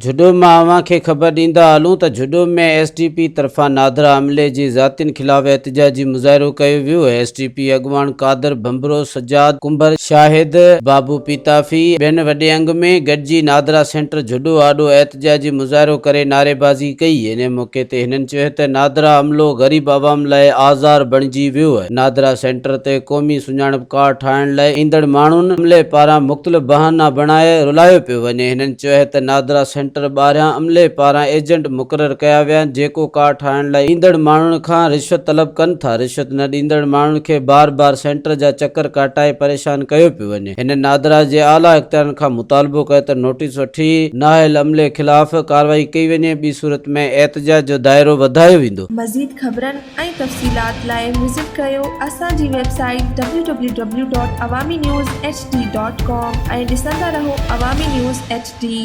جهڏو مان اوهان کي خبر ڏيندا هلون ته جهڏو ۾ ايس ٽي پي طرفان نادرا عملي جي زيادتين خلاف احتجاجي مظاهرو ڪيو ويو، ايس ٽي پي اڳواڻ قادر ڀنڀرو، سجاد ڪنڀر، شاهد بابو پيتافي ٻين وڏي انگ ۾ گڏجي نادرا سينٽر جهڏو آڏو احتجاجي مظاهرو ڪري نعريبازي ڪئي، انهي موقعي تي هنن چيو ته نادرا عملو غريب عوام لاء آزار بڻجي ويو، نادرا سينٽر تي قومي سڃاڻپ ڪارڊ ٺاهڻ لاء ايندڙ ماڻهن عملي پاران مختلف بهانا بڻائي رلايو پيو وڃي، هنن چيو ته نادرا سينٽر ٻاهريان عملي پاران ايجنٽ مقرر ڪيا ويا آهن جيڪو ڪارڊ ٺاهڻ لاء ايندڙ ماڻهن کان رشوت طلب ڪن ٿا، رشوت نه ڏيندڙ ماڻهن کي بار بار سينٽر جا چڪر ڪاٽائي پريشان ڪيو پيو وڃي. هن نادرا جي اعليٰ اختيارين کان مطالبو ڪيو ته نوٽيس وٺي نااهل عملي خلاف ڪارروائي ڪئي وڃي، ٻي صورت ۾ احتجاج جو دائرو وڌايو ويندو. مزيد خبرن ۽ تفصيلات لاء وزٽ ڪريو اسان جي website W W W dot Awami news H D dot com ۽ ڏسندا رهو عوامي نيوز ايڇ ڊي.